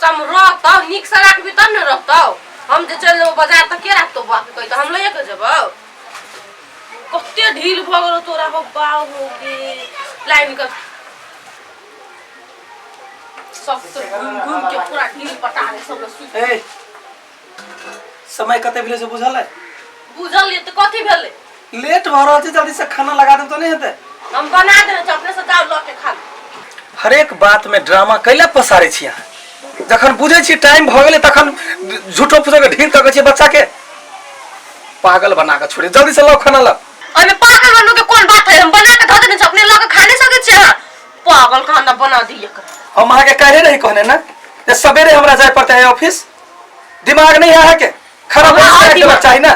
कम रहतौ, नीक से राखबी तब ने रहतौ। हम जे चलि जेबौ बाजार तऽ के राखतौ बौआ के? कहि तऽ हम लैए के जेबौ। कते ढील भऽ गेलौ तोरा हो बाउ हो गे। लाइन के सब तो घूम घूम के पूरा ढील पटा दे सब सुति। ए, समय कते भेलै से बुझल है? बुझल ये तऽ कथी भेलै? लेट भऽ रहल छै, जल्दी से खाना लगा देब तऽ नहि हेतै? हम बना देने छी, अपने से जाउ लऽ के खा लू। हरेक बात में ड्रामा कैला पसारै छी अहाँ? जखन बुझै छी टाइम भऽ गेलै तखन झूठो फूसो के ढील तकै छी बच्चा के पागल बना के छोड़े। जल्दी से लाओ खाना लाओ। ओहिमे पागल बनू के कोन बात है? हम बना के धऽ देने छी, अपने लऽ के खा नहीं सकै छी अहाँ? पागल खाना बना दी एकरा। हम अहाँके काल्हे रही कहने ने जे सवेरे हमरा जाय पड़तै है ऑफिस। दिमाग नहीं है अहाँके? खाना हमरा बना और के दिमाग। चाही ना।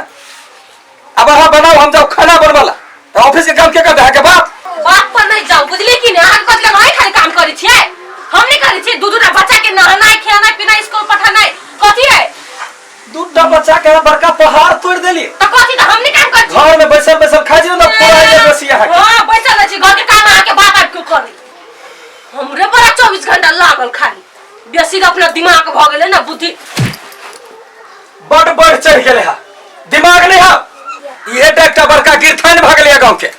अब अहाँ बनाओ, हम जाओ खाना बनबऽ ला। तऽ ऑफिस के काम के करतै? अहाँके बाप? बाप पर नहीं जाओ, बुझली कि नहीं? अहाँ कथी लग खाली काम करै छियै? हम नहीं करै छियै? दू दूटा बच्चा के नहेनाइ खियानाइ पिनाइ स्कूल पठेनाइ कथी है? दूटा बच्चा के अहाँ बड़का पहाड़ तोड़ि देली। तऽ कथी? तऽ हम नहीं काम करै छियै? घर में बैसल बैसल खाइ छी ने, पढ़ाइ जे बेसी अहाँके। हाँ, बैसल रहै छी, घर के काम अहाँके बाप आबि के करै। हमरे बड़ा 24 घंटा लागल खाली बेसी अपना दिमाग भऽ गेलै ने बुद्धि। बड बढ़ चढ़ि गेलै हा, दिमाग नहीं हा। इहे टा एकटा बड़का गिरथान भऽ गेलै गाँव के,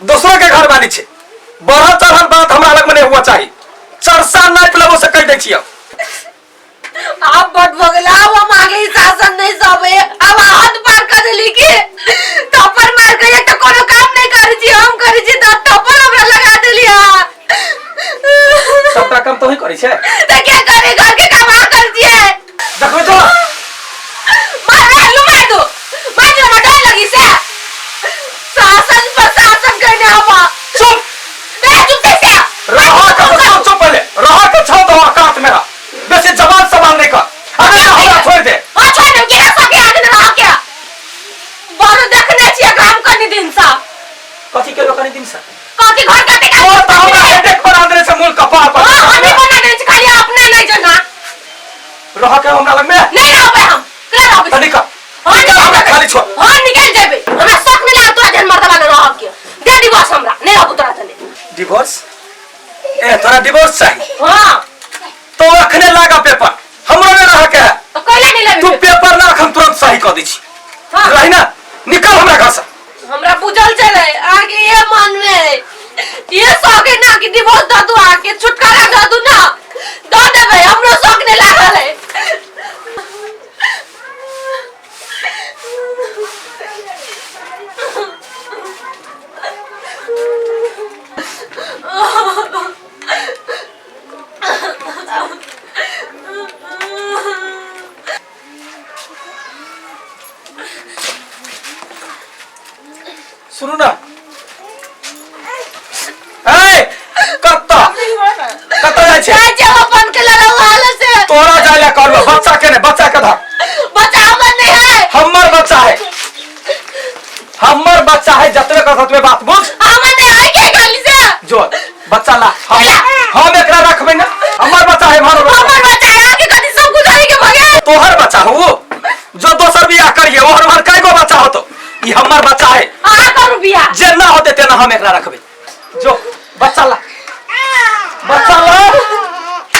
दोसरो के घर वाली छै। बढ़ल चढ़ल बात हमरा लग में नहीं हुआ चाही। चरसा नापि लेबो से कहि दै छियौ। आब बड भऽ गेलै, आब हम आगे ई शासन नहीं सहबै। आब हद पार कर देली कि थप्पड़ मार के। एक तऽ कोनो काम नहीं करै छी, हम करै छी तऽ थप्पड़ हमरा लगा देली अहाँ। सबटा काम तोही करै छै? तऽ क्या करे? घर के काम अहाँ करै छियै। देखबै तो। मार मार लू, मार दो, मार दो, हमरा डर लगी से। शासन पर शासन करने आवा। चुप। ए, चुप कैसे? रहा के तो चुप, चुप पहले रहा के छौ तो औकात में रह, बेसी जवान सवाल नहीं कर। अरे हमरा छोड़ दे। हाँ, छोड़ दे। केना सके आदमी रह के बड़ देखने छियै काम कनी दिन से। कथी केलो कनी दिन से? कथी घर कते काम? तोर तऽ हमरा हेडेक बना देने छै मूल कपार पर। हाँ, हमी बना देने छी, खाली अपने नहीं जना। रह के हमरा लग में नहीं रहबै हम। केना रहबै? तऽ निकल। हाँ, निकल, हमरा खाली छोड़। हाँ, निकल जेबै। हमरा शौक नहीं लागल तोरा जहन मर्दवा लग रह के। दे डिवोर्स हमरा, नहीं रहबो तोरा जने। डिवोर्स? ए, तोरा डिवोर्स चाही? हाँ। तो अखने लागा पेपर, हमरो नहीं रह के है। तो कैला नहीं लेबे? तू पेपर ना, हम तुरंत सही कऽ दै छी। हाँ। रही ना, निकल हमरा घर से। हमरा बुझल छलै आगे ये मन में ये शौक है ना कि डिवोर्स दऽ दू, आके छुटकारा दऽ दू ना, दऽ देबै। हमरो शौक नहीं लागल है। सुनू ना, ए, कत्ता कत्ता जाइ छै? जाइ छै अपन के लड़ाऊ हाल से। तोरा जाइ ला कहलौ, बच्चा के ने, बच्चा के धर। बच्चा हमर नहीं है। हमर बच्चा है, हमर बच्चा है। जतबे कर ततबे बात बुझ। हमर नहीं है के खाली से। जो बच्चा ला, हम ला। हम एकरा रखबै ना, हमर बच्चा है मारो। हमर बच्चा है आके कथी सब गुजारी के भगे। तोहर बच्चा हो जो दोसर बियाह करिए, ओहर ओहर कई गो बच्चा होतो, ई हमर बच्चा है। अहाँ करू बियाह। जेना होते तेना हम एकरा रखबै। जो बच्चा ला, बच्चा ला।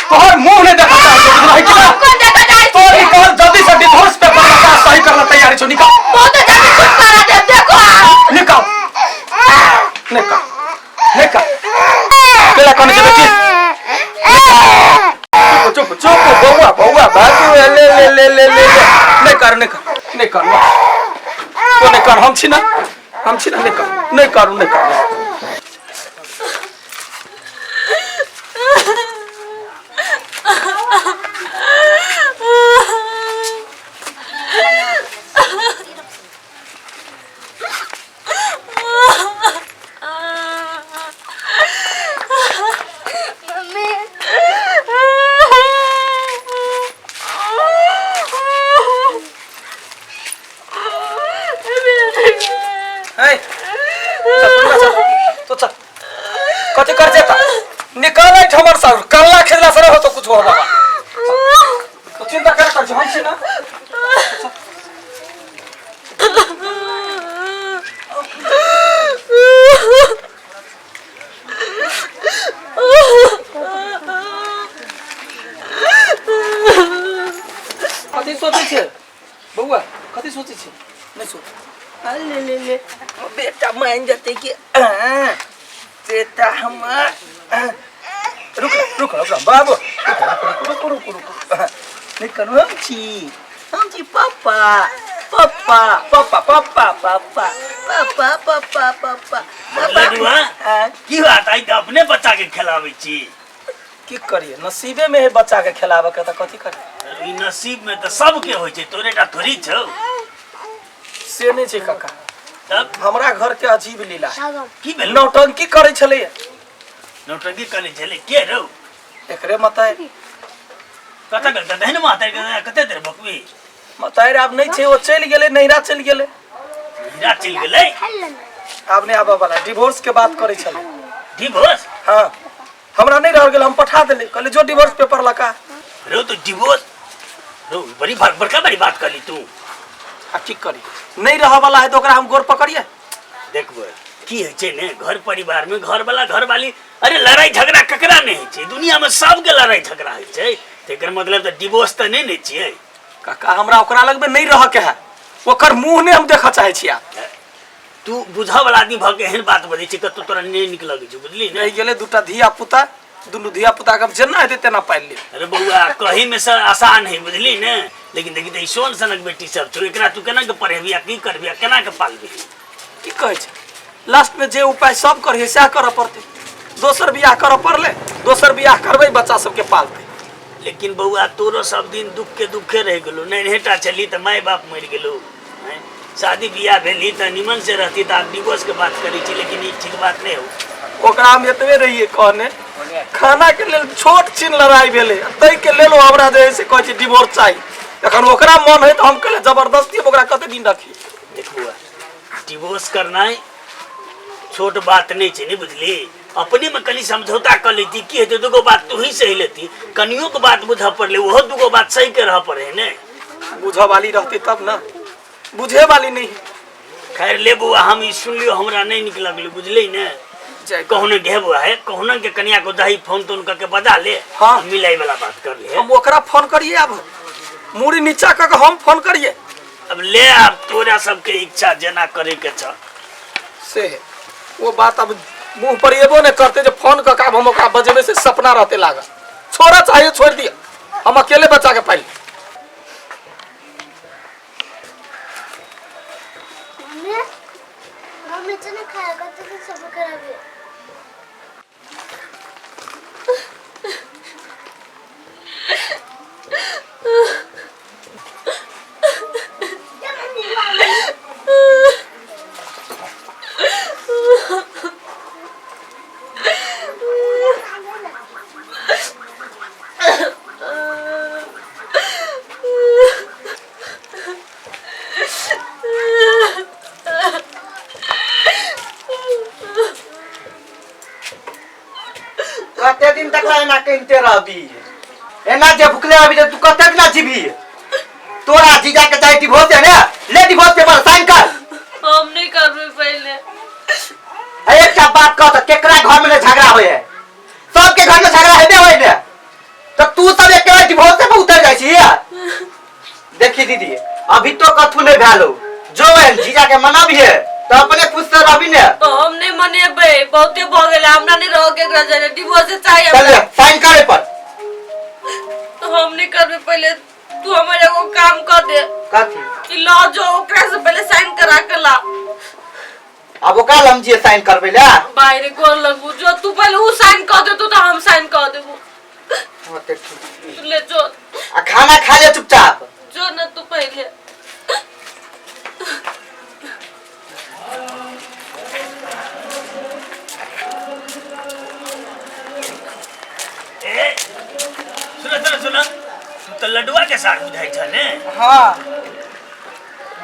तोहर मुंह नहीं देखा चाहे तो बुझलही कि ना? हम कोन देखा चाहे? तोर निकल जल्दी से, डिवोर्स पेपर लगा सही करना तैयारी छो। निकल। बहुत जल्दी छुटकारा दे, देखो आप। निकल, निकल, निकल। केला कोन छै बेटी? चुप चुप चुप बौआ, बौआ बाबू, ले ले ले ले ले ले। नहीं कर, नहीं कर, नहीं कर तो नहीं कर। हम छी ना, हम छी ना। नहीं कर, नहीं करू, नहीं कर। मम्मी। ए, चल, चल, चल। सोचै छै बौआ? कथी सोचै छै? नहि सोच। आ, ले ले ले, बेटा मान जेतै कि आ, बेटा हमर आ, रुक रुक रुक बाबू, रुक रुक रुक रुक रुक। नहि करू, हम छी, हम छी पापा, पप्पा पप्पा पप्पा पप्पा पप्पा पप्पा पप्पा। लडुआ। आ, की बात, आइ तऽ अपने बच्चा के खेलाबै छी। की करिए, नसीबे में है बच्चा के खेलाबे के, तऽ कथी करिए? ई नसीब में तऽ सबके होइ छै, तोरे टा थोड़ी छौ। से नहि छै काका। तब? हमरा घर के अजीब लीला है। की भेल? नौटंकी करै छलैया। नौटंकी करै छलै के रौ? एकरे मताय। कतऽ गेल? तऽ दहिन माता कते देर बकबी? मतारि आब नहि छै, ओ चलि गेलै, नैहरा चलि गेलै। नैहरा चलि गेलै? आब नहि आबऽ वाला, डिवोर्स के बात करै छलै। डिवोर्स? हाँ, हमरा नहि रह गेल, हम पठा देली, कहली जो डिवोर्स पेपर लका। रौ तो डिवोर्स रौ, बड़ी बात, बड़का बड़ी बात कहली तू। आ की करी, नहीं रह वाला है तो ओकरा हम गोर पकड़िए? देखबै की होइ छै ने, घर परिवार में घर वाला घर वाली, अरे लड़ाई झगड़ा ककरा नहि होइ छै दुनिया में? सबके लड़ाई झगड़ा होइ छै, तेकर मतलब तऽ डिवोर्स तऽ नहि ने छियै। काका, हमरा ओकरा लगमे नहीं रह के है, ओकर मुंह नहि हम देखऽ चाहै छी आब। तू बुझऽ वाला आदमी भऽ के एहन बात बजै छी, कतौ तोरा नहि नीक लगै छै, बुझली ने? रहि गेलै दूटा धिया पुता, दुनू धिया पुता के हम जेना हेतै तेना पालि लेब। अरे बौआ, कही में से आसान है, बुझली ने? लेकिन देखी तऽ ई सोन सनक बेटी सब छौ, एकरा तू केना के पढ़ेबी आ की करबी आ केना के पालबी? की कहै छै, लास्ट में जे उपाय सब करिए सएह करऽ पड़तै। दोसर बियाह करऽ पड़लै, दोसर बियाह करबै, बच्चा सबके पालतै। लेकिन बौआ, तोरो सब दिन दुख के दुखे रहि गेलो। नैन्हेटा छली तऽ माय बाप मरि गेलो, आँय? शादी बियाह भेली तऽ निमन से रहती, तऽ आब डिवोर्स के बात करै छी, लेकिन ई ठीक बात नहि हो। ओकरा हम एतबे रहिए कहने, खाना के लेल छोट छिन लड़ाई भेलै, ताहि के लेल ओ हमरा जे है से कहै छै डिवोर्स चाही। एखन ओकरा मन है तऽ हम कहले जबरदस्ती हम ओकरा कते दिन रखी? देख बौआ, डिवोर्स करनाइ छोट बात नहि छै, नहि बुझली? अपने में कनि समझौता कर लेती, की हेतै? दूगो बात तू ही सही लेती, कनियो के बात बुझऽ पड़लै, ओहो दूगो बात सही के रहऽ पड़े ने। बुझऽ वाली रहती तब ना, बुझे वाली नहीं। खैर ले बौआ, हम ई सुनलियो, हमरा नहीं नीक लगलै, बुझली ने? जय। कहुना घे बौआ, हे कहुना के कनिया को दही फोन तोन करके बजा ले। हाँ। मिलाई वाला बात कर ले। हम ओकरा फोन करिए? अब मूड़ी नीचा कऽ के हम फोन करिए? अब ले, आब तोरा सबके इच्छा, जेना करे के छ। से है वो बात अब मुंह पर एबो नहीं करते जे फोन कऽ के आब हम ओकरा बजेबै से सपना रहते लागल। छोड़ा चाहिए, छोड़ दिया, हम अकेले बच्चा के पालि। मम्मी, मम्मी तो नहीं खाएगा तो सब खराब है। कते दिन तक ला एना कनिते रहबी? एना जे भुखले रहबी तऽ तू कते दिना जीबी? तोरा जीजा के चाहे डिवोर्स है ने, ले डिवोर्स पेपर, साइन कर। हम नहीं करबे पहले। ए, एकटा बात कह तऽ, केकरा घर में ने झगड़ा होय है? सबके घर में झगड़ा हेबे होय ने, तऽ तू सब एके बार डिवोर्स पे उतर जाइ छी। देखी दीदी, अभी तो कथू नहीं भेल हो। जो एहन जीजा के मनाबिहे तऽ अपने खुश से रहबी ने। हम नहीं मनेबे, बहुते भ गेलै, हमरा नहीं रह के एकरा जरे, डिवोर्स चाहिए चल हमरा। साइन करे पर। हम नहीं करबे पहले, तू हमर एगो काम कर दे। कथी? कि ल जो ओकरा से पहले साइन करा के ला। अब ओकरा लम जिए साइन करबै ले? बाहरे गोर लगबू, जो तू पहले उ साइन कर दे तू तो हम साइन कर देबू। हाँ, ते ठीक। तू ले जो। आ खाना खा ले चुपचाप। जो ना तू पहले। ए सुन सुन सुन, तू तऽ लडुआ के साथ बुझाइ छ ने? हाँ,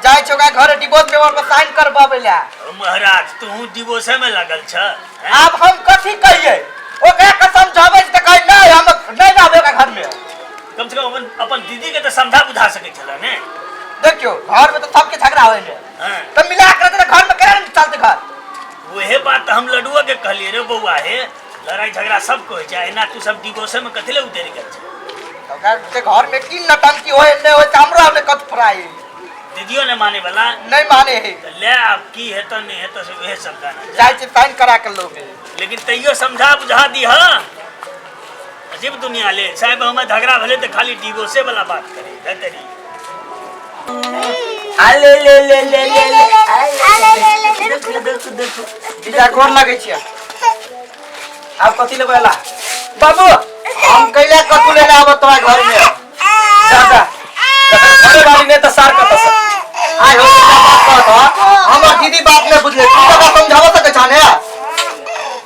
जाइ छै ओकरा घर डिवोर्स पेपर पर साइन करबाबै ले। ओ महाराज, तू डिवोर्स में लागल छ, हैं? आब हम कथी कहियै? ओकरा के समझाबै छै तऽ कहै नहि, हम नहि रहबै ओकरा घर में। कम से कम अपन अपन दीदी के तऽ समझा बुझा सकै छल ने? देखियौ, घर में तऽ सबके झगड़ा होइ ने। हाँ। तऽ मिला के रहतै तऽ घर में केना नहि चलतै घर? वहे बात तऽ हम लडुआ के कहलियै रे बौआ, हे लड़ाई झगड़ा सबके होइ छै, एना तू सब डिवोर्स में कथी ले उतरि गेल छै? ओकर के घर में की नटंकी होय नहि होय तऽ हमरा ने कत फ्राई। दीदियो ने माने वाला नहीं माने है। तऽ ले आब की हेतौ नहि हेतौ से उहे सब जाना। जाइ छी साइन करा के लोगे। लेकिन तैयो समझा बुझा दीह। अजीब दुनिया ले साहेब, हमें झगड़ा भेलै तऽ खाली डिवोर्से वाला बात करे धतरी। अले ले ले ले ले ले, देखो देखो देखो। जीजा गोर लगै छियै। आब कथी लेबै अला बाबू? हम कैला कथू लेने आबो तोरा घर में? जा जा, जखन घरे वाली नहि तऽ सार कतऽ से? आइ हो एकटा बात कहत, हमर दीदी बात नहि बुझले, तू तऽ ओकरा समझाबऽ सकै छह ने?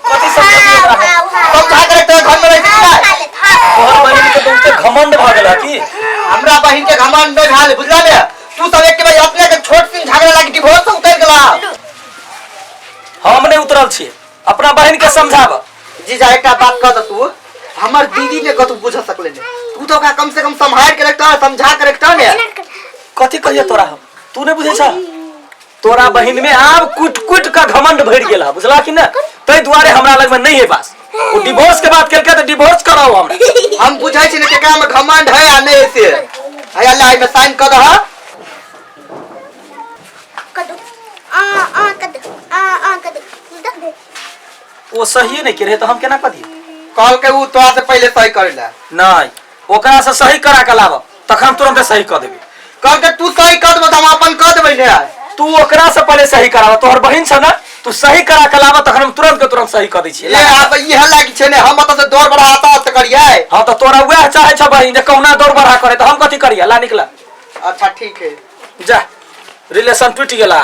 कथी समझबियै ओकरा हम? समझा के रख, तोरा घर में रहै छै कि नहि? तोहर बहिन के बहुते घमंड भऽ गेल की? हमरा बहिन के घमंड नहि भेल, बुझला ने? तू सब एक बेर अपने के छोट सिन झगड़ा लागी डिवोर्स से उतर गेला। हम नहि उतरल छियै, अपना बहिन के समझाब। जीजा एकटा बात कह, तू हमर दीदी ने कतौ बुझ सकले ने, तू तो ओकरा कम से कम सम्हार के रखता, समझा के रखता ने। कथी कहिए तोरा हम? तू नहि बुझै छह, तोरा बहिन में आब कुट कुट का घमंड भरि गेल है, बुझला कि ने? ताहि दुआरे हमरा लग में नहीं है बास। ओ डिवोर्स के बात केलकै तऽ डिवोर्स कराओ हमरा। हम बुझै छी ने केकरा में घमंड है आ नहीं से। है अल्लाह, एहिमे साइन कऽ दह। कदू आ आ कदू आ आ कदू दे। ओ सही नहि के रहे तऽ हम केना कऽ दियै? कहलकै उ तोरा से पहिले सही करै ला। नहि, ओकरा से सही करा के लाब, तखन तुरंत सही कऽ देबै। कहलकै तू सही कऽ देबो तऽ हम अपन कऽ देबै ने। तू ओकरा से पहिले सही कराब, तोहर बहिन छ ने, तू सही करा के लाब, तखन हम तुरंत के तुरंत सही कऽ दै छियै। ले आब इहे लागि छै ने, हम ओतऽ से दौड़ बढ़ा आता आता करियै। हाँ तऽ तोरा वएह चाहे छ बहिन जे कहुना दौड़ बढ़ा करे, तऽ हम कथी करियै? ला निकला। अच्छा ठीक है। जा, रिलेशन टूटि गेला,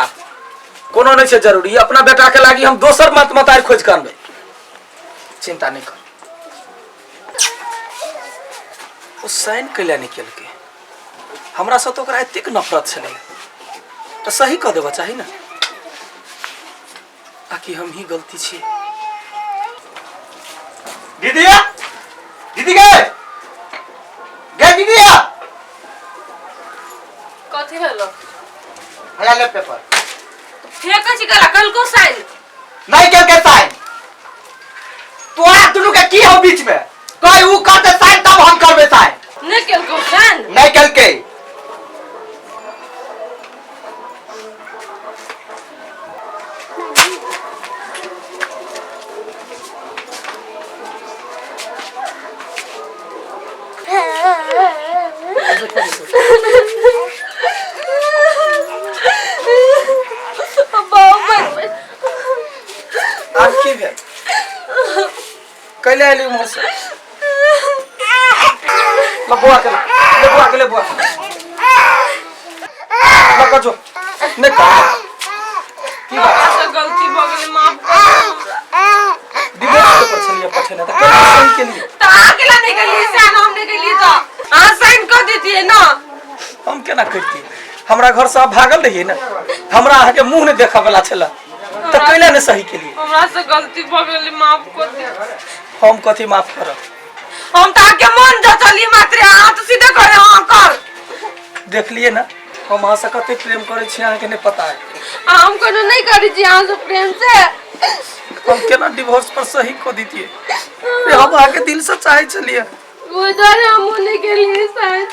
कोनो नहि छै जरूरी। अपना बेटा के लागी हम दोसर मत मतारी खोजि के अनबै, चिंता नहि कर। ओ साइन कैला नहि केलकै? हमरा से तऽ ओकरा एतेक नफरत छलै तऽ सही कऽ देबऽ चाही ने। आकि हम ही गलती छियै? दीदी, दीदी गे गे दीदी। कथी भेलो? हया ले पेपर। फेंकै छी कला कलको साइन? नहीं केलकै साइन। तोरा दुनू के की हो बीच में? कहे ऊ करते साइन तब हम करबे साइन। नहीं केलको साइन? नहीं केलकै। आब की भेल? कैले आयली उम्हर से? ल बौआ के, ले बौआ के, ले बौआ ल कजो नहीं कर की बात? हमरा से गलती भऽ गेलै, माफ कर दियौ हमरा। डिवोर्स पेपर छलियै पठेने तऽ केना सही केलियै? तऽ अहाँ केला नहि गेलियै साइन? हम नहि गेलियै तऽ अहाँ साइन कऽ दैतियै ने। हम केना करितियै? हमरा घर से भागल रहियै ने, हमरा अहाँके मुँह नहि देखऽ वाला छलै, तऽ कैला नहि सही केलियै? हमरा से गलती भऽ गेलै, माफ कऽ दियौ। हम कथी माफ करब? हम तऽ अहाँके मन जचलियै मात्र, अहाँ तऽ सीधे करे हाँ कर। देखलियै ने, हम अहाँ से कते प्रेम करै छी अहाँके नहि पता है। आ हम कोनो नहि करै छी अहाँ से प्रेम से। हम केना डिवोर्स पर सही कऽ दितियै रे? हम अहाँके दिल से चाहै छलियै। ओहि दुआरे हमहूँ नहि गेलियै साइन।